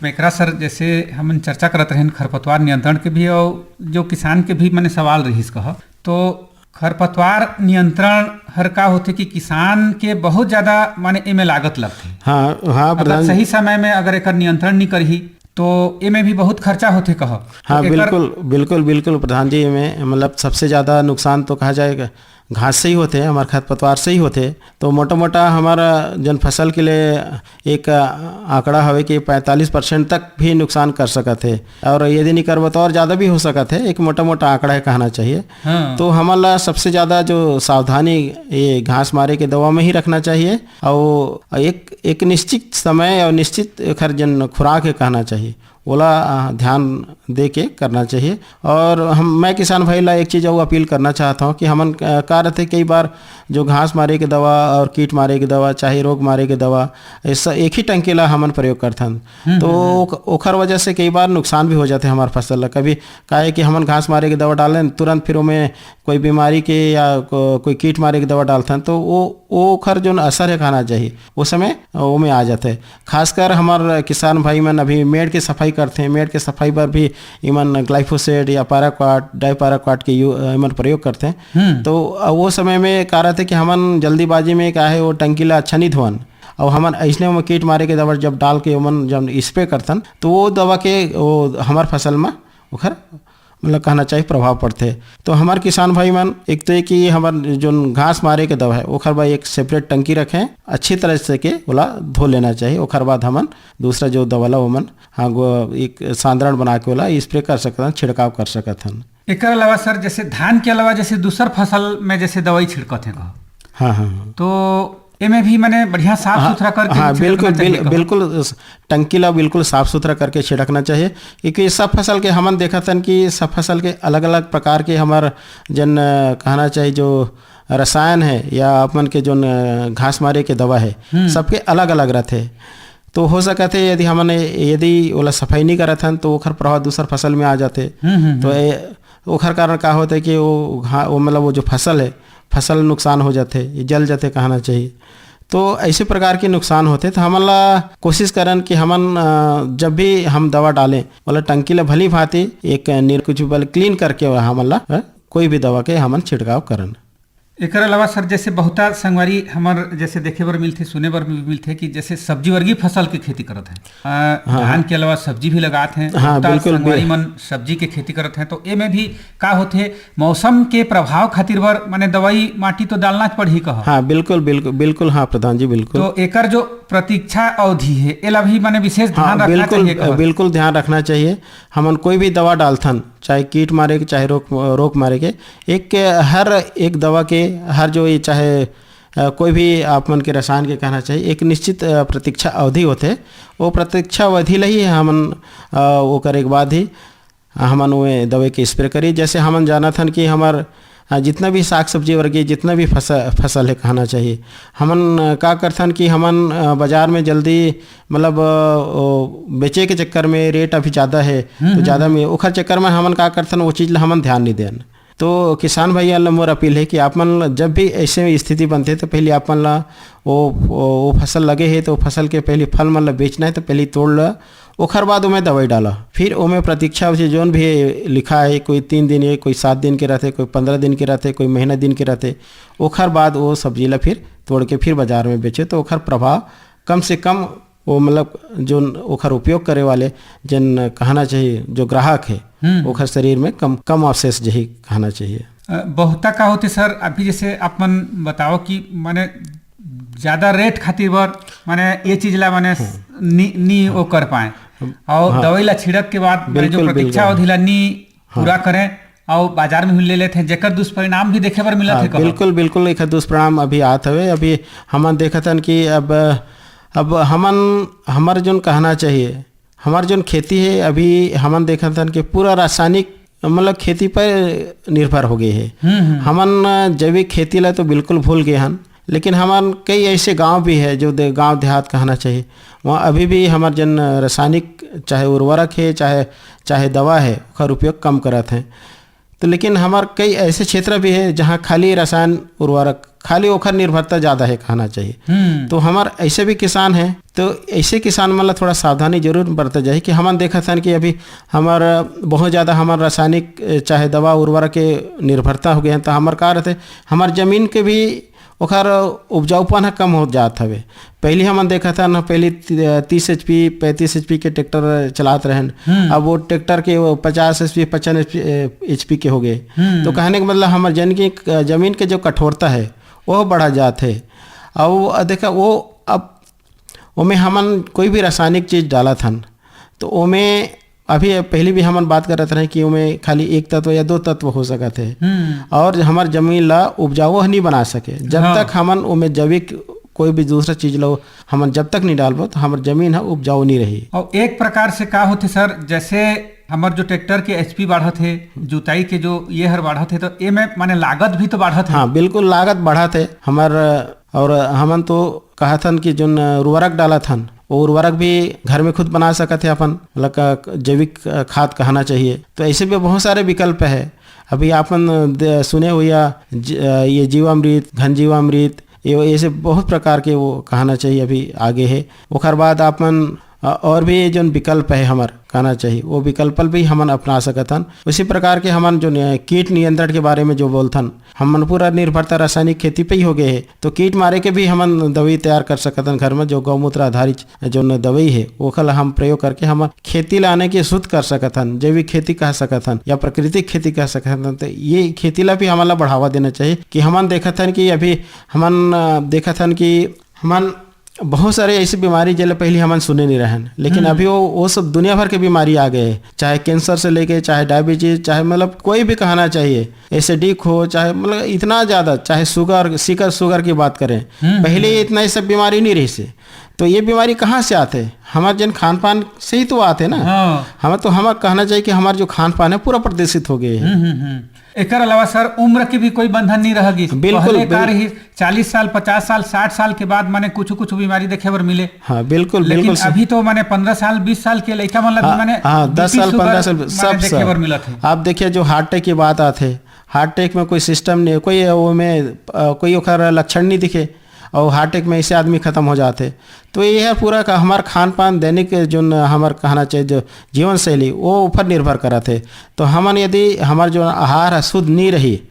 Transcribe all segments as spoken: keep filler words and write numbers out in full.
एकरा सर, जैसे हमन चर्चा करत रहेन खरपतवार नियंत्रण के भी, और जो किसान के भी मने सवाल रहिस कह, तो खरपतवार नियंत्रण हर का होथे कि किसान के बहुत ज्यादा माने एमे लागत लगथे। हाँ, हाँ, अगर प्रधान। सही समय में अगर एकर नियंत्रण नहीं करही तो एमे भी बहुत खर्चा होथे कह। तो हाँ, एकर बिल्कुल, बिल्कुल, बिल्कुल प्रधान जी, एमे मतलब सबसे ज्यादा नुकसान तो कहा जाए घास से ही होथे, हमार खरपतवार से ही होथे। तो मोटा मोटा हमारा जन फसल के लिए एक आंकड़ा हवे कि पैंतालीस परसेंट तक भी नुकसान कर सकत हे, और यदि नहीं करबो तो और ज्यादा भी हो सकत हे। एक मोटा मोटा आंकड़ा है कहना चाहिए। हाँ। तो हमन ला सबसे ज्यादा जो सावधानी ये घास मारे के दवा में ही रखना चाहिए, और एक एक निश्चित समय और निश्चित एकर जन खुराक है कहना चाहिए, ओला अ, ध्यान दे के करना चाहिए। और हम मैं किसान भाई ला एक चीज और अपील करना चाहता हूँ कि हमन अ, का रहते कई बार जो घास मारे के दवा और कीट मारे के दवा चाहे रोग मारे के दवा ऐसा एक ही टंकी ला हमन प्रयोग करथन। तो ओख- ओखर वजह से कई बार नुकसान भी हो जाते हमारे फसल ला। कभी काहे कि हमन घास मारे के दवा डालें तुरंत फिर ओमे कोई बीमारी के या को, कोई कीट मारे के दवा डालथन तो वो वो ओखर जो असर है कहना चाहिए वो समय ओमे आ जाते। खासकर हमार किसान भाई मन अभी मेड़ के सफाई करथे, मेड़ के सफाई बर भी इमन ग्लाइफोसेट या पैराक्वाट, डाइपैराक्वाट के यू इमन प्रयोग करथे। हम्म। तो वो समय में का रहते कि हमन जल्दीबाजी में का है वो टंकी ला अच्छा नहीं धोवन, और हमन ऐसने में कीट मारे के दवा जब डाल के ओमन जब स्प्रे करथन तो वो दवा के वो हमार फसल में ओखर मतलब कहना चाहिए प्रभाव पड़थे। तो हमार किसान भाई मन एक तो ये कि हमार जो घास मारे के दवा है ओखर बर एक सेपरेट टंकी रखें, अच्छी तरह से के ओला धो लेना चाहिए। ओखर बाद हमन दूसरा जो दवा ला ओमन हाँ गो एक सांद्रण बना के ओला स्प्रे कर सकत हन, छिड़काव कर सकत हन। एकर अलावा सर, जैसे धान के अलावा जैसे दूसर फसल में जैसे दवाई छिड़कत हैं कहो, हाँ, हाँ, हाँ। तो एमे भी माने बढ़िया साफ हाँ, सुथरा करके हाँ, छिड़कना बिल्कुल, चाहिए बिल-, कहो। बिल्कुल स-, टंकी ला बिल्कुल साफ सुथरा करके छिड़कना चाहिए, क्योंकि सब फसल के हमन देखत हन कि सब फसल के अलग-अलग प्रकार के हमार जन, अ, कहना चाहिए जो रसायन है या अपन के जोन, अ, घास मारे के दवा है, हम्म। सबके अलग-अलग रहथे। तो हो सकत है यदि हमन ए-, यदि ओला सफाई नहीं करत हन तो ओखर प्रभाव दूसर फसल में आ जाथे। हम्म, हम्म, तो हम्म। ए-, ओखर कारण का होथे कि वो घा-, वो मतलब वो जो फसल है, फसल नुकसान हो जाथे, ये जल जाथे कहना चाहिए। तो ऐसे प्रकार के नुकसान होथे, तो हमन ला कोशिश करन कि हमन, अ, जब भी हम दवा डालें, ओला टंकी ला भली भांति एक निर-, कुछ बल क्लीन करके हमन ला, अ, कोई भी दवा के हमन छिड़काव करन। एकर अलावा सर, जैसे बहुता संगवारी हमर जैसे देखे बर मिलथे, सुने बर भी मिलथे कि जैसे सब्जी वर्गीय फसल के खेती करत हैं, अ, हाँ, धान हाँ। के अलावा सब्जी भी लगात हैं, हाँ, बहुता बिल्कुल, संगवारी बि- मन सब्जी के खेती करत हैं, तो एमे भी का होथे, मौसम के प्रभाव खातिर बर माने दवाई माटी तो डालना च पड़ही कहो। हाँ, बिल्कुल, बिल्कुल, बिल्कुल, हाँ प्रधान जी, बिल्कुल। तो एकर जो प्रतीक्षा अवधि है, एला भी माने विशेष हाँ, ध्यान रखना बिल्कुल, चाहिए कहो। बिल्कुल ध्यान रखना चाहिए। हमन कोई भी दवा डालथन, चाहे कीट मारे के, चाहे रोग, रोग मारे के, एक, हर एक दवा के, हर जो ये चाहे, अ, कोई भी आप मन के रसायन के कहना चाहिए, एक निश्चित, अ, प्रतीक्षा अवधि होथे। वो प्रतीक्षा अवधि ले ही हमन, अ, वो करे के बाद ही हमन वो दवाई के स्प्रे करी। जैसे हमन जानत हन कि हमर, अ, जितना भी साग सब्जी वर्गीय, जितना भी फसल, फसल है कहना चाहिए, हमन, अ, का करथन कि हमन, अ, बाजार में जल्दी, मतलब, अ, ओ, बेचे के चक्कर में रेट अभी ज्यादा है, हम्म, तो हम्म, ज्यादा हम्म। में ओखर चक्कर में हमन का करथन, वो चीज ला हमन ध्यान नहीं देन। तो किसान भैया ला मोर अपील है कि आप मन ला जब भी ऐसे स्थिति बनथे तो पहले आप मन ला वो, वो, वो फसल लगे है तो फसल के पहले फल मन ला बेचना है तो पहले तोड़ ला, ओखर बाद ओमे दवाई डाला, फिर ओमे प्रतीक्षा से जोन भी लिखा है, कोई तीन दिन के, कोई सात दिन के रहथे, कोई पंद्रह दिन के रहथे, कोई महीना दिन के रहथे, ओखर बाद वो सब्जी ला फिर तोड़ के फिर बाजार में बेचे तो ओखर प्रभाव कम से कम वो मतलब जो ओखर उपयोग करे वाले जन कहना चाहिए जो ग्राहक है, हम्म। ओखर शरीर में कम, कम अवशेष जही कहना चाहिए। अ, बहुता का होथे सर, अभी जैसे आप मन बताओ कि माने ज्यादा रेट खातिर बर माने ये चीज ला माने हाँ। नी, नी वो कर पाए और हाँ। दवाई ला छिड़क के बाद माने जो बिल्कुल, प्रतीक्षा बिल्कुल। अवधि ला नी हाँ। पूरा करें और बाजार में भी ले लेते हैं, जेकर दुष्परिणाम भी देखे बर मिलत हाँ, है कहो। बिल्कुल, बिल्कुल, एक दुष्परिणाम अभी आत हवे। अभी हमन देखत हन कि अब, अब हमन, हमर जोन कहना चाहिए, हमर जोन खेती है, अभी हमन देखत हन कि पूरा रासायनिक, मतलब, खेती पर निर्भर हो गए है। हम्म, हम्म। हमन जैविक खेती ला तो बिल्कुल भूल गए हन, लेकिन हमन कई ऐसे गांव भी है जो दे-, गांव देहात कहना चाहिए, वहाँ अभी भी हमर जन रासायनिक चाहे उर्वरक है, चाहे, चाहे दवा है, ओकर उपयोग कम करत हैं। तो लेकिन हमर कई ऐसे क्षेत्र भी है, जहाँ खाली रसायन उर्वरक, खाली ओखर निर्भरता ज्यादा है, कहना चाहिए। हम्म। तो हमर ऐसे भी किसान हैं, तो ऐसे किसान मन ला थोड़ा सावधानी जरूर बरते जाही कि हमन देखत हन कि अभी हमर बहुत ज्यादा हमर रासायनिक, ए, चाहे दवा उर्वरक के निर्भरता हो गए हैं, तो हमर का रहते, हमर जमीन के भी ओखर उपजाऊपन ह कम हो जात हवे। पहली हमन देखत हन, पहली ती-, तीस एचपी, पैंतीस एचपी के ट्रैक्टर चलात रहन, हम्म। अब वो ट्रैक्टर के वो पचास एचपी, पचपन एचपी, ए, एचपी के हो गए। हम्म। तो कहने का मतलब हमर जन की, अ, जमीन के जो कठोरता है, वो बढ़ा जात है। अब वो, देखा, वो अब ओमे हमन कोई भी रासायनिक चीज डालत हन, तो ओमे अभी पहली भी हमन बात करत रहे कि ओमे खाली एक तत्व या दो तत्व हो सकत है, हम्म। और हमर जमीन ला उपजाऊ नहीं बना सके। जब हाँ। तक हमन ओमे जैविक कोई भी दूसरा चीज लो, हमन जब तक नहीं डालबो, तो हमर जमीन ह उपजाऊ नहीं रही। और एक प्रकार से का होथे सर, जैसे हमर जो ट्रैक्टर के एचपी बढ़त है, जुताई के जो ये हर बढ़त है, तो ये में माने लागत भी तो बढ़त है। हाँ, बिल्कुल लागत बढ़त है हमर। और हमन तो कहत हन कि जोन उर्वरक डालत हन, वो उर्वरक भी घर में खुद बना सकत है अपन, मतलब का जैविक खाद कहना चाहिए। तो ऐसे भी बहुत सारे विकल्प है। अभी आपन द-, सुने हुआ ज-, ये जीवामृत, घन जीवामृत, ये ऐसे बहुत प्रकार के वो कहना चाहिए अभी आगे है। ओकर बाद आपन, अ, और भी ये जोन विकल्प है हमर कहना चाहिए, वो विकल्प भी हमन अपना सकत हन। उसी प्रकार के हमन जो न-, कीट नियंत्रण के बारे में जो बोलथन, हमन पूरा निर्भरता रासायनिक खेती पे ही हो गए है, तो कीट मारे के भी हमन दवाई तैयार कर सकत हन घर में, जो गौमूत्र आधारित जो न दवाई है, ओखर ला हम प्रयोग करके हमन खेती ला आने के शुद्ध कर सकत हन, जैविक खेती कह सकत हन या प्राकृतिक खेती कह सकत हन। तो ये खेती ला भी हमन ला बढ़ावा देना चाहिए कि हमन देखत हन कि अभी हमन, अ, देखत हन कि हमन बहुत सारे ऐसी बीमारी जेला पहले हमन सुने नहीं रहन, लेकिन हम्म। अभी वो, वो सब दुनिया भर के बीमारी आ गए हैं, चाहे कैंसर से लेके, चाहे डायबिटीज, चाहे मतलब कोई भी कहना चाहिए, एसिडिक हो, चाहे मतलब इतना ज्यादा, चाहे शुगर, सिकर शुगर की बात करें, हम्म, पहले हम्म। इतना ये सब बीमारी नहीं रही से। तो ये बीमारी कहाँ से आते? हमारे जन खान पान से ही तो आते ना। हाँ। हमें तो, हमें कहना चाहिए कि हमारा जो खान पान है पूरा प्रदूषित हो गए है। हम्म, हम्म, हम्म। एकर अलावा सर, उम्र के भी कोई बंधन नहीं रह गई। बिल्कुल, पहले का बिल- रही, चालीस साल, पचास साल, साठ साल के बाद माने कुछ कुछ बीमारी देखे बर मिले। हाँ, बिल्कुल, लेकिन बिल्कुल सर। अभी तो माने पन्द्रह साल, बीस साल के लइका मन ला भी हाँ, माने हाँ, दस बीपी साल, शुगर पन्द्रह साल, माने सब देखे सर। बर मिलत है। आप देखिए, जो हार्ट अटैक की बात आत है, हार्ट अटैक में कोई सिस्टम नहीं, कोई वो में, अ, कोई ओकर लक्षण नहीं दिखे, और हार्ट अटैक में ऐसे आदमी खत्म हो जाते। तो ये है पूरा का हमार खान पान, दैनिक जो न हमार कहना चाहिए, जो जीवन शैली, वो ऊपर निर्भर करत है। तो हमन यदि हमार जो आहार है शुद्ध नहीं रही,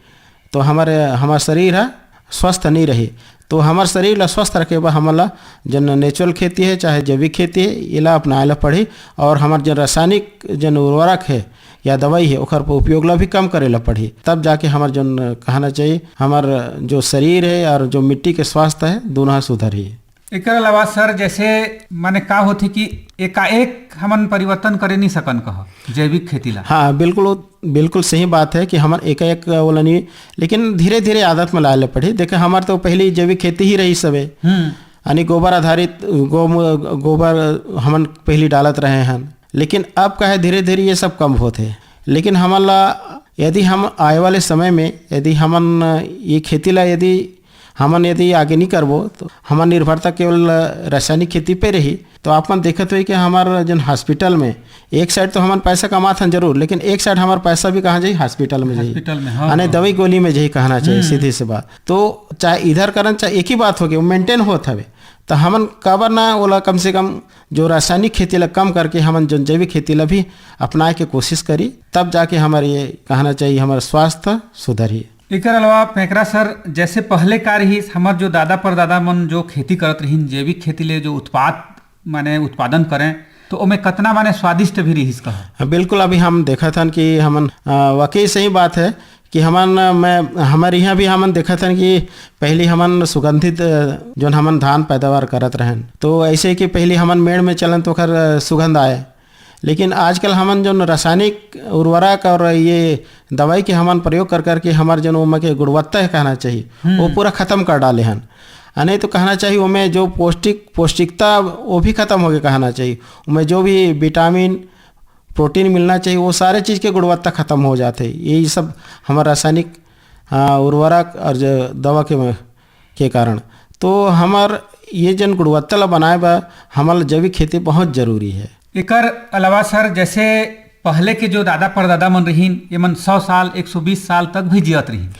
तो हमारे, हमार शरीर है स्वस्थ नहीं रही। तो हमार शरीर ला स्वस्थ रखे बर हमन ला जन नेचुरल खेती है, चाहे जैविक खेती है, एला अपनाए ला पड़ही। और हमार जन रासायनिक जन उर्वरक है या दवाई है, ओकर उपयोग ला भी कम करे ला पड़ही। तब जाके हमार जन कहना चाहिए, हमार जो शरीर है और जो मिट्टी के स्वास्थ्य है, दोनों सुधरही। एकर अलावा सर, जैसे माने का होथे कि एकाएक हमन परिवर्तन करे नहीं सकन कह जैविक खेती ला? हाँ, बिल्कुल, वो बिल्कुल सही बात है कि हमन एकाएक वाला नहीं, लेकिन धीरे-धीरे आदत में लाए ले पड़ही। देखे, हमार तो पहली जैविक खेती ही रही सबे, हम्म। यानी गोबर आधारित, गौ-, गोबर हमन पहली डालत रहे हैं, लेकिन अब का है, धीरे-धीरे ये सब कम होत है। लेकिन हमन ला, यदि हम आए वाले समय में, यदि हमन ये खेती ला, यदि हमन यदि आगे नहीं करबो, तो हमर निर्भरता केवल रासायनिक खेती पे रही। तो आप मन देखत हुए कि हमार जन हॉस्पिटल में, एक साइड तो हमन पैसा कमात हन जरूर, लेकिन एक साइड हमार पैसा भी कहाँ जाही? हॉस्पिटल में जाही। हॉस्पिटल में, हाँ, यानी हाँ। दवाई गोली में जाही, कहना चाहिए, हम्म। सीधी सी बात। तो चाहे इधर करन, चाहे एक ही बात हो गई, वो मेंटेन होत हवे। तो हमन काबर ना ओला कम से कम जो रासायनिक खेती ला कम करके हमन जन जैविक खेती ला भी अपनाए के कोशिश करी, तब जाके हमार ये कहना चाहिए, हमार स्वास्थ्य सुधरही। एकर अलावा पेंकरा सर, जैसे पहले का रहिस, हमर जो दादा परदादा मन जो खेती करत रहिन, जैविक खेती ले जो उत्पाद माने उत्पादन करें, तो ओमे कतना माने स्वादिष्ट भी रहिस कहा? हाँ, बिल्कुल। अभी हम देखत हन कि हमन, अ, वाकई सही बात है कि हमन, मैं, हमर यहाँ भी हमन देखत हन कि पहली हमन सुगंधित, अ, जोन हमन धान पैदावार करत रहन, तो ऐसे कि पहली हमन मेड़ में चलन तो ओकर, अ, सुगंध आए, लेकिन आजकल हमन जोन रासायनिक उर्वरक और ये दवाई के हमन प्रयोग कर करके हमर जोन ओमा के गुणवत्ता है कहना चाहिए, हम्म। वो पूरा खत्म कर डाले हन। आ नहीं तो कहना चाहिए ओमे जो पौष्टिक, पौष्टिकता वो भी खत्म हो गए कहना चाहिए। ओमे जो भी विटामिन, प्रोटीन मिलना चाहिए, वो सारे चीज के गुणवत्ता खत्म हो जाते हैं। यही सब हमार रासायनिक, आ, उर्वरक और जो दवा के, के कारण। तो हमार ये जन गुणवत्ता ला बनाए बर हमर जैविक खेती बहुत जरूरी है। एकर अलावा सर, जैसे पहले के जो दादा परदादा मन रहिन, ये मन सौ साल, एक सौ बीस साल तक भी जियत रहिन,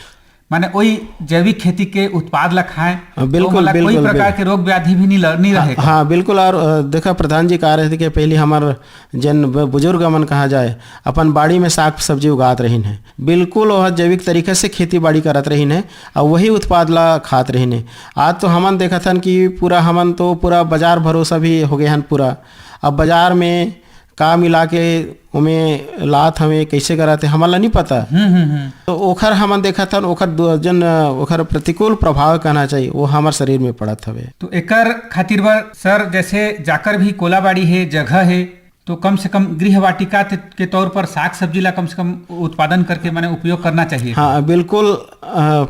माने वही जैविक खेती के उत्पाद ला खाएं। हाँ, बिल्कुल, तो ओमन ला कोई बिल्कुल, प्रकार बिल्कुल। के रोग व्याधि भी नहीं ल-, नहीं हाँ, रहे। हाँ, बिल्कुल। और, अ, देखा प्रधान जी कहा रहे थे कि पहले हमार जन ब-, बुजुर्ग मन कहा जाए, अपन बाड़ी में साग सब्जी उगात रहिन है, बिल्कुल वह जैविक तरीके से खेती बाड़ी करत रहिन है और वही उत्पाद ला खात रहिन है। आज तो हमन देखत हन कि पूरा, हमन तो पूरा बाजार भरोसा भी हो गए हन पूरा। अब बाजार में का मिला के ओमे लात हवे, कैसे करत हे, हमन ला नहीं पता। हम्म, हम्म, हम्म। तो ओखर हमन देखत हन, ओखर दो जन, ओखर प्रतिकूल प्रभाव कहना चाहिए, वो हमर शरीर में पड़त हवे। तो एकर खातिर बर सर, जैसे जाकर भी कोलाबाड़ी है, जगह है, तो कम से कम गृह वाटिका ते-, के तौर पर साग सब्जी ला कम से कम उत्पादन करके, माने, उपयोग करना चाहिए। हाँ, बिल्कुल। अ,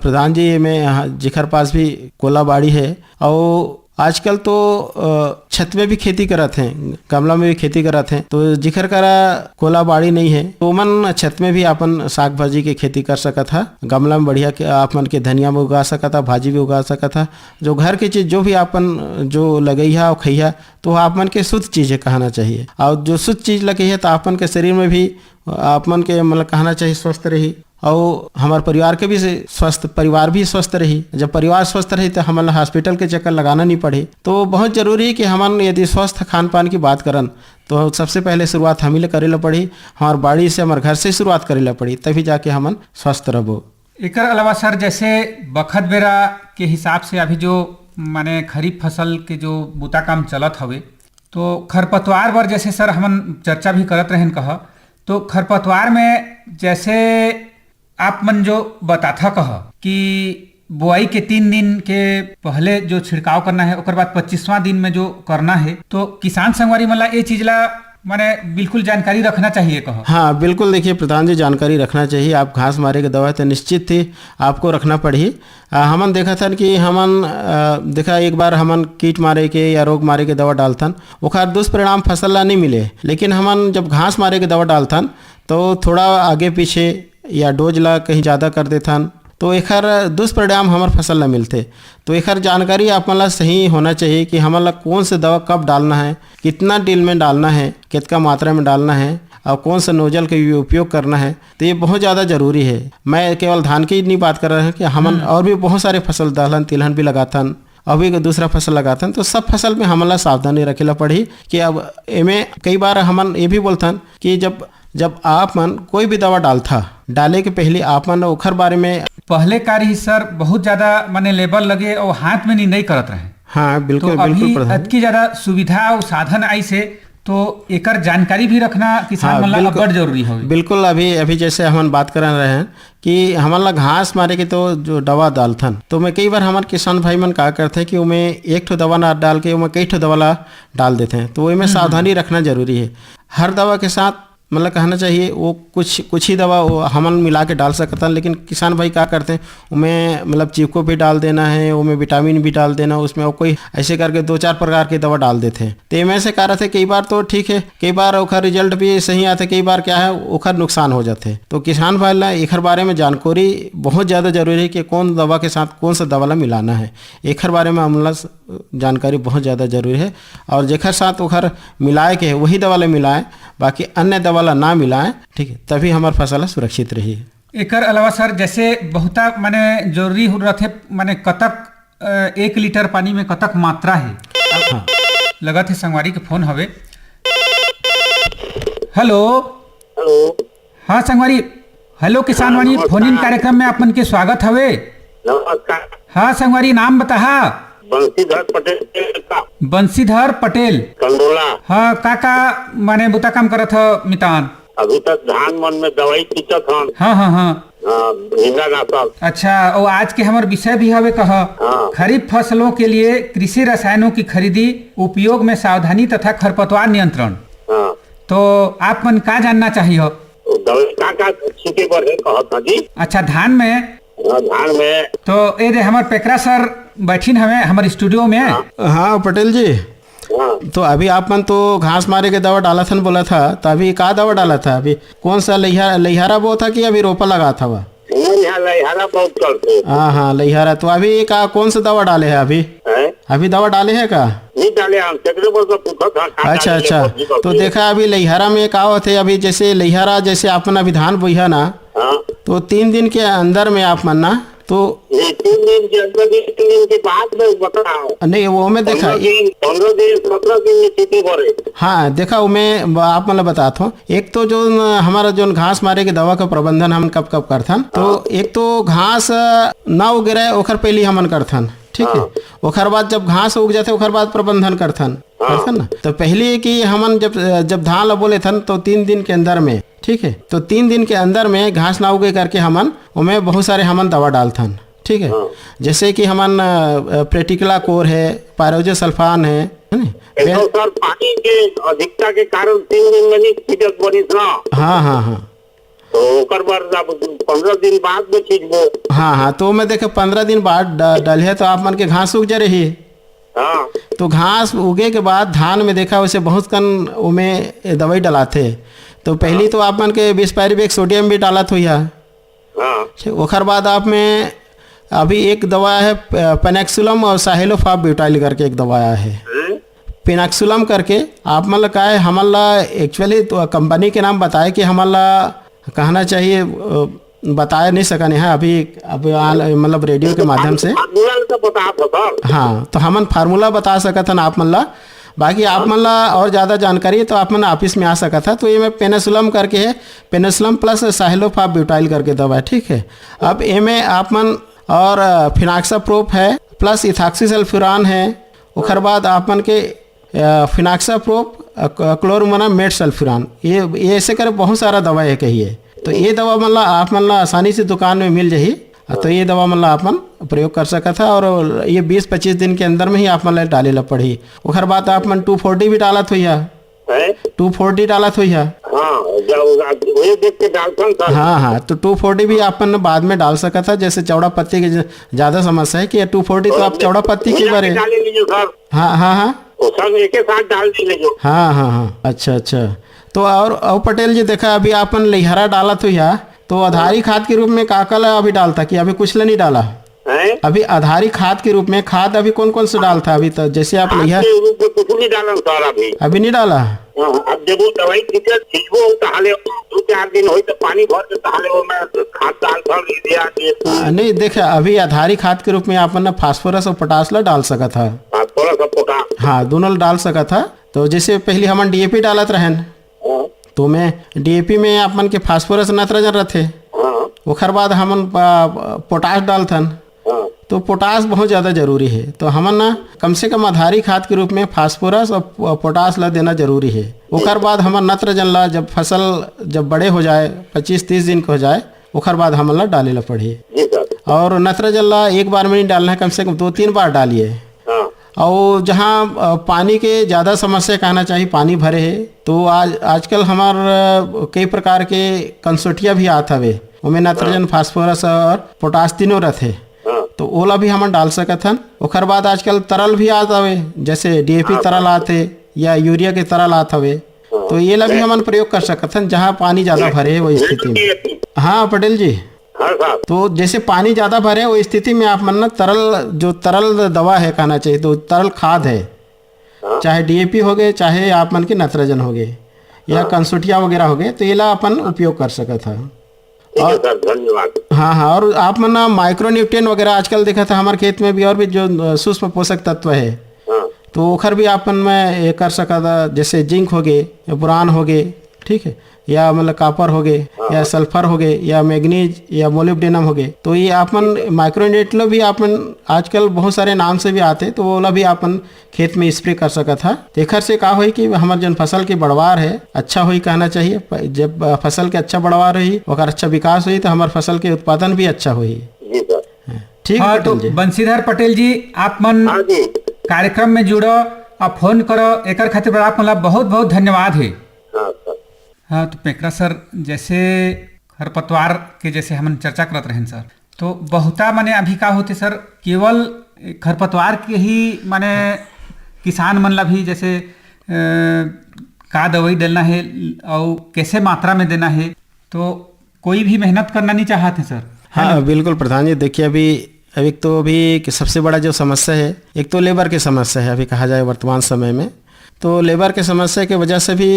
प्रधान जी, मैं, हाँ, जेकर पास भी कोलाबाड़ी है, और आजकल तो, अ, छत में भी खेती करत हैं, गमला में भी खेती करत हैं, तो जेकर करा कोलाबाड़ी नहीं है, तो ओमन छत में भी अपन साग भाजी के खेती कर सकत हा। गमला में बढ़िया के आप मन के धनिया भी उगा सकत हा, भाजी भी उगा सकत हा। जो घर के चीज, जो भी अपन जो लगई हा और खइहा, तो आप मन के शुद्ध चीज है कहना चाहिए। और जो शुद्ध चीज लगे है, तो आप मन के शरीर में भी, आप मन के, मतलब, कहना चाहिए, स्वस्थ रही। और हमारे परिवार के भी से स्वस्थ, परिवार भी स्वस्थ रही। जब परिवार स्वस्थ रही, तो हमन ला हॉस्पिटल के चक्कर लगाना नहीं पड़े। तो बहुत जरूरी है कि हमन यदि स्वस्थ खान पान की बात करन, तो सबसे पहले शुरुआत हम ही ले करे ला पड़ी, हमारे बाड़ी से, हमारे घर से शुरुआत करे ला पड़ी, तभी जाके हमन स्वस्थ रहबो। एकर अलावा सर, जैसे बखत बेरा के हिसाब से अभी जो, माने, खरीफ फसल के जो बूता काम चलत हवे, तो खरपतवार बर जैसे सर हमन चर्चा भी करत रहेन कह, तो खरपतवार में जैसे आप मन जो बताथा कह कि बुआई के तीन दिन के पहले जो छिड़काव करना है, ओकर बाद पच्चीसवाँ दिन में जो करना है, तो किसान संगवारी मन ला ये चीज ला, माने, बिल्कुल जानकारी रखना चाहिए कह। हाँ, बिल्कुल। देखिए प्रधान जी, जानकारी रखना चाहिए। आप घास मारे के दवा तो निश्चित ही आपको रखना पड़ही। आ, हमन देखत हन कि हमन, आ, देखा, एक बार हमन कीट मारे के या रोग मारे के दवा डालथन, ओखर दुष्परिणाम फसल ला नहीं मिले, लेकिन हमन जब घास मारे के दवा डालथन, तो थोड़ा आगे पीछे या डोज ला कहीं ज्यादा कर देथन, तो एखर दुष्परिणाम हमर फसल ला मिलथे। तो एखर जानकारी आप मन ला सही होना चाहिए कि हमन ला कौन से दवा कब डालना है, कितना डील में डालना है, कितना मात्रा में डालना है और कौन सा नोजल का उपयोग करना है। तो ये बहुत ज्यादा जरूरी है। मैं केवल धान की नहीं बात कर रहा हूँ कि हमन हम्म। और भी बहुत सारे फसल, दलहन तिलहन भी लगाथन, अभी को दूसरा फसल लगाथन, तो सब फसल में हमन ला सावधानी रखे ला पड़ही। कि अब एमे कई बार हमन ये भी बोलथन कि जब, जब आप मन कोई भी दवा डालथा, डाले के पहले आप मन ओखर बारे में पहले का रही सर, बहुत ज्यादा, माने, लेबर लगे और हाथ में निंदाई करत रहे। हाँ, बिल्कुल, तो अभी बिल्कुल प्रधान। अतकी ज्यादा सुविधा और साधन आई से, तो एकर जानकारी भी रखना किसान हाँ, मन ला बिल्कुल। अब्बड़ जरूरी हवे। बिल्कुल, अभी, अभी जैसे हमन बात करन रहे हैं कि हमन ला घास मारे के तो जो दवा डालथन, तो मैं कई बार हमर किसान भाई मन का करथे कि ओमे एक ठो दवा ना डाल के ओमे कई ठो दवा ला डाल देथे, तो ओमे हम्म, हम्म। सावधानी रखना जरूरी है। हर दवा के साथ, मतलब, कहना चाहिए, वो कुछ, कुछ ही दवा वो हमन मिला के डाल सकथन, लेकिन किसान भाई का करथे, ओमे, मतलब, चीको भी डाल देना है, ओमे विटामिन भी डाल देना, उसमें वो कोई ऐसे करके दो चार प्रकार के दवा डाल देथे। तो एमे से का रथे, कई बार तो ठीक है, कई बार ओखर रिजल्ट भी सही आथे, कई बार क्या है, ओखर नुकसान हो जाथे। तो किसान भाई ला एखर बारे में जानकारी बहुत ज्यादा जरूरी है कि कौन दवा के साथ कौन सा दवा ला मिलाना है, एखर बारे में हमला जानकारी बहुत ज्यादा जरूरी है। और जेकर साथ ओखर मिलाए के है, वही दवा ला मिलाए, बाकी अन्य दवा ला ना मिलाए, ठीक है, तभी हमर फसल सुरक्षित रही। एकर अलावा सर, जैसे बहुता, माने, जरूरी हो रहथे, माने, कतक, अ, एक लीटर पानी में कतक मात्रा है? हाँ। लगत है संगवारी के फोन हवे। हेलो। हेलो। हाँ संगवारी, हेलो किसान हाँ, वाणी नमस्कार। फोन इन कार्यक्रम में आप मन के स्वागत हवे। नमस्कार। हाँ संगवारी, नाम बताहा। बंशीधर पटेल का। बंशीधर पटेल। कंडोला। हाँ, का का, माने, बुता काम करत ह मितान? अभी तक धान मन में दवाई छींचत हन। हाँ, हाँ, हाँ। हाँ, नींदानाशक। अच्छा, और आज के हमर विषय भी हवे कह, हाँ। खरीफ फसलों के लिए कृषि रसायनों की खरीदी, उपयोग में सावधानी तथा खरपतवार नियंत्रण। हाँ। तो आप मन का जानना चाहिए हो? दवाई का का छींटे बर है कहत हन जी? अच्छा, धान में? हाँ, धान में। तो ए दे हमर पेकरा सर बैठिन हवे हमर स्टूडियो में। हाँ। हाँ, पटेल जी। हाँ। तो अभी आप मन तो घास मारे के दवा डालत हन बोलत हा, तो अभी का दवा डालत हा? अभी कौन सा लइहा-, लइहारा बोत हा कि अभी रोपा लगात हवा? नहीं, लैहरा बहुत करथे। हाँ, हाँ, लैहरा। तो अभी का, कौन सा दवा डाले है अभी? हैं? अभी दवा डाले है का? नहीं डाले हम, तेकरे बर तो पूछत हन, का अच्छा, डाले अच्छा। ले, तो देखा, अभी लैहरा में का होथे, अभी जैसे लैहरा, जैसे आपन अभी धान बोइहा ना, हाँ। तो तीन दिन के अंदर में आप मन ना, तो ये तीन दिन के अंदर, ये तीन दिन के बाद में बताओ। नहीं, वो में देखा, पंद्रह दिन, पंद्रह दिन, सत्रह दिन में खेती करे। हाँ, देखा, वो में आप मन ला बतात हूँ। एक तो जो न, हमारा जो घास मारे के दवा का प्रबंधन हम कब कब करथन, तो हाँ। एक तो घास, अ, ना उगे रहे, ओखर पहली हमन करथन, ठीक है? हाँ। ओखर बाद जब घास उग जाथे, ओखर बाद प्रबंधन करथन, हाँ। करथन ना। तो पहली कि हमन जब, जब धान ला बोले थन, तो तीन दिन के अंदर में, ठीक है, तो तीन दिन के अंदर में घास ना उगे करके हमन ओमे बहुत सारे हमन दवा डालथन, ठीक है? हाँ। जैसे कि हमन, अ, अ, प्रेटिकला कोर है, पायरोजो सल्फान है, है ना? एक तो सर, पानी के अधिकता के कारण तीन दिन में नहीं छिटक बनिस ना। हाँ, हाँ, हाँ। तो ओकर बर अब पंद्रह दिन बाद में छिटबो। हाँ, हाँ, तो मैं देखे पंद्रह दिन बाद ड-, डलिया तो आप मन के घास उग जा रही। हाँ। तो घास उगे के बाद धान में देखा वैसे बहुत कन ओमे दवाई डलाथे। तो पहली हाँ। तो आप मन के बीस पायरी बेग सोडियम भी डालत होइहा। हाँ। ठीक, ओकर बाद आप में अभी एक दवा है, प-, पेनाक्सुलम और साहेलोफाब ब्यूटाइल करके एक दवा आया है। हम्म। पेनाक्सुलम करके आप मन ला का है, हमन ला actually तो कंपनी के नाम बताए कि हमन ला कहना चाहिए, अ, बताए नहीं सकन है अभी, अब आल-, मतलब रेडियो के माध्यम से। फार्मूला तो बता दो सर। हाँ, तो हमन फार्मूला बता सकत हन आप मन ला। बाकी आप मन ला और ज्यादा जानकारी है तो आप मन ऑफिस में आ सकत है। तो ये में पेनासुलम करके है, पेनासुलम प्लस साहेलोफाब ब्यूटाइल करके दवा है, ठीक है। अब ये में आप मन और, अ, फिनाक्साप्रोप है, प्लस इथाक्सीसल्फिरान है, ओखर बाद आप मन के, अ, फिनाक्साप्रोप, अ, क-, क्लोरोमोना मेट सल्फिरान, ये, ये ऐसे करे बहुत सारा दवा है कही है। तो ये दवा मन ला आप मन ला आसानी से दुकान में मिल जाही। अ, तो ये दवा मन ला आप मन प्रयोग कर सकत है और ये बीस पच्चीस दिन के अंदर में ही आप मन ला डाले ला पड़ही। ओखर बाद आप मन टू फोर्टी भी डालत होइहा। हैं? टू फोर्टी डालत होइहा। हाँ, जब वही देख के डालथन सर। हाँ, हाँ, तो टू फोर्टी भी आप मन बाद में डाल सकत है, जैसे चौड़ा पत्ती के ज-, ज्यादा समस्या है कि टू फोर्टी तो आप चौड़ा पत्ती के मिला के बारे डाले लीजिए सर। हाँ, हाँ, हाँ। वो सब एक ही साथ डाल दीजिए जो। हाँ, हाँ, हाँ, अच्छा, अच्छा। तो और, और पटेल जी, देखा, अभी आप मन लैहरा डालत होइहा, तो आधारी खाद के रूप में का का ला अभी डालता कि अभी कुछ ला नहीं डाला? हैं? अभी आधारी खाद के रूप में खाद अभी कौन कौन सा डालता अभी तो, जैसे आप खाद लैहरा के रूप में कुछ नहीं डालन सर अभी। अभी नहीं डाला? हाँ, अब जब वो दवाई छिटक छिटबो, ताहले दो चार दिन होई तो पानी भर के ताहले वो मैं खाद डाल भर दे दिया कि आ, नहीं, देखा, अभी आधारी खाद के रूप में आप मन फास्फोरस और पोटाश ला डाल सकत है। फास्फोरस और पोटाश। हाँ, दोनों ला डाल सकत है। तो जैसे पहले हमन डीएपी डालत रहन, हाँ। तो मैं डीएपी में आप मन के फास्फोरस नाइट्रोजन रहथे। हाँ। ओखर बाद हमन, आ, पोटाश डालथन। हाँ। तो पोटाश बहुत ज्यादा जरूरी है। तो हमन ना कम से कम आधारी खाद के रूप में फास्फोरस और पो-, पोटाश ला देना जरूरी है। ओकर बाद हमन नाइट्रोजन ला जब फसल जब बड़े हो जाए, पच्चीस तीस दिन के हो जाए, ओकर बाद हमन ला डाले ला पड़ही। जी सर। और नाइट्रोजन ला एक बार में नहीं डालना है, कम से कम दो तीन बार डालिए। हाँ। और जहाँ, अ, पानी के ज्यादा समस्या कहना चाहिए, पानी भरे है, तो आज, आजकल हमार, अ, कई प्रकार के कंसोटिया भी आत हवे, ओमे नाइट्रोजन, हाँ। फास्फोरस और पोटाश तीनों रहथे। हाँ। तो ओला भी हमन डाल सकत हन। ओकर बाद आजकल तरल भी आत हवे, जैसे डीएपी हाँ, तरल हाँ। आत हे या यूरिया के तरल आत हवे, हाँ। तो एला भी मैं हमन प्रयोग कर सकत हन, जहाँ पानी ज्यादा मैं भरे है, वो स्थिति में। डीएपी। हाँ, पटेल जी। हाँ साहब। तो जैसे पानी ज्यादा भरे, वो स्थिति में आप मन ना तरल, जो तरल दवा है कहना चाहिए, तो तरल खाद है, हाँ। चाहे डीएपी हो गए, चाहे आप मन के नाइट्रोजन हो गए, या हाँ। कंसोटिया वगैरह हो गए, तो एला अपन उपयोग कर सकत है। ठीक है और सर, धन्यवाद। हाँ, हाँ, और आप मन ना माइक्रोन्यूट्रिएंट वगैरह आजकल देखा था हमारे खेत में भी, और भी जो, अ, सूक्ष्म पोषक तत्व है, हाँ। तो ओखर भी आप मन में ये कर सकत है, जैसे जिंक हो गए, या बोरान हो गए, ठीक है, या मतलब कॉपर हो गए, हाँ, या हाँ। सल्फर हो गए, या मैंगनीज, या मोलिब्डेनम हो गए, तो ये आप मन माइक्रोन्यूट्रिएंट ला भी आप मन आजकल बहुत सारे नाम से भी आते, तो वो ला भी आप मन खेत में स्प्रे कर सकत हा। तो एखर से का होई कि हमर जन फसल के बढ़वार है, अच्छा होई कहना चाहिए। प-, जब, अ, फसल के अच्छा बढ़वार होई, ओकर अच्छा विकास होई, तो हमर फसल के उत्पादन भी अच्छा होई। जी सर। हाँ, ठीक है हाँ, तो पटेल जी। बंशीधर पटेल जी, आप मन हाँ जी। कार्यक्रम में जुड़ो, आप फोन करो, एकर खातिर आप मन ला बहुत बहुत धन्यवाद है। हाँ सर। हाँ, तो पेकरा सर, जैसे खरपतवार के जैसे हमन चर्चा करत रहेन सर, तो बहुता माने अभी का होथे सर, केवल खरपतवार के ही माने किसान मन ला भी जैसे, अ, का दवाई डालना है और कैसे मात्रा में देना है, तो कोई भी मेहनत करना नहीं चाहत है सर। हाँ, बिल्कुल प्रधान जी, देखिए, अभी अब एक तो अभी एक सबसे बड़ा जो समस्या है, एक तो लेबर की समस्या है अभी कहा जाए वर्तमान समय में। तो लेबर के समस्या के वजह से भी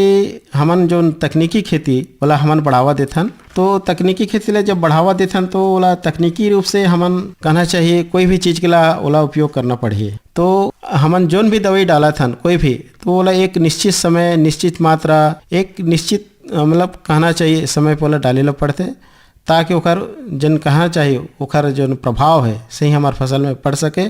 हमन जो तकनीकी खेती वाला हमन बढ़ावा देथन, तो तकनीकी खेती ला जब बढ़ावा देथन तो ओला तकनीकी रूप से हमन कहना चाहिए कोई भी चीज के ला ओला उपयोग करना पड़ही। तो हमन जोन भी दवाई डालत हन कोई भी, तो ओला एक निश्चित समय, निश्चित मात्रा, एक निश्चित अ, मतलब कहना चाहिए समय पर ओला डाले ला पड़थे, ताकि ओकर जन कहना चाहिए ओकर जो प्रभाव है सही हमार फसल में पड़ सके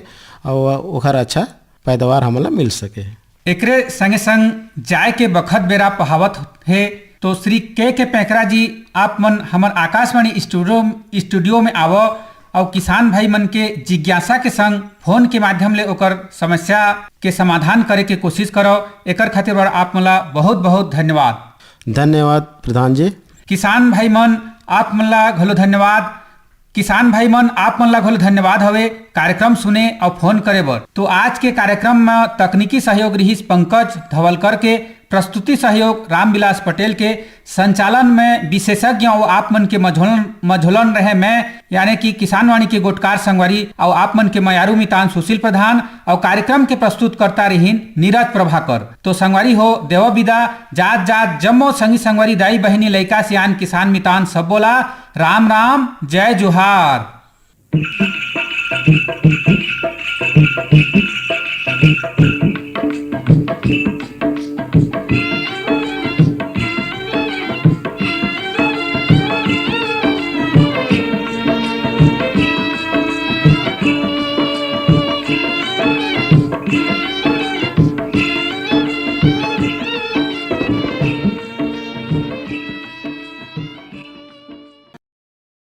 और ओकर अच्छा पैदावार हमन ला मिल सके। एकरे संगे संग जाए के बखत बेरा पहावत हे, तो श्री के के पैकरा जी, आप मन हमर आकाशवाणी स्टूडियो स्टूडियो में आवो और किसान भाई मन के जिज्ञासा के संग फोन के माध्यम ले ओकर समस्या के समाधान करे के कोशिश करो। एकर खातिर बर आप मन ला बहुत बहुत धन्यवाद। धन्यवाद प्रधान जी। किसान भाई मन, आप मन ला घलो धन्यवाद। किसान भाई मन, आप मन ला घलो धन्यवाद हवे कार्यक्रम सुने और फोन करे बर। तो आज के कार्यक्रम में तकनीकी सहयोग रिहिस पंकज धवलकर के, प्रस्तुति सहयोग रामविलास पटेल के, संचालन में विशेषज्ञ और आप मन के मझोलन मझोलन रहे मैं, यानी कि किसानवाणी के गोटकार संगवारी और आप मन के मयारू मितान सुशील प्रधान, और कार्यक्रम के प्रस्तुतकर्ता रहिन नीरज प्रभाकर। तो संगवारी हो, देवा विदा, जात जात जम्मो संगी संगवारी, दाई बहिनी, लइका सियान, किसान मितान, सबो ला राम राम, जय जोहार।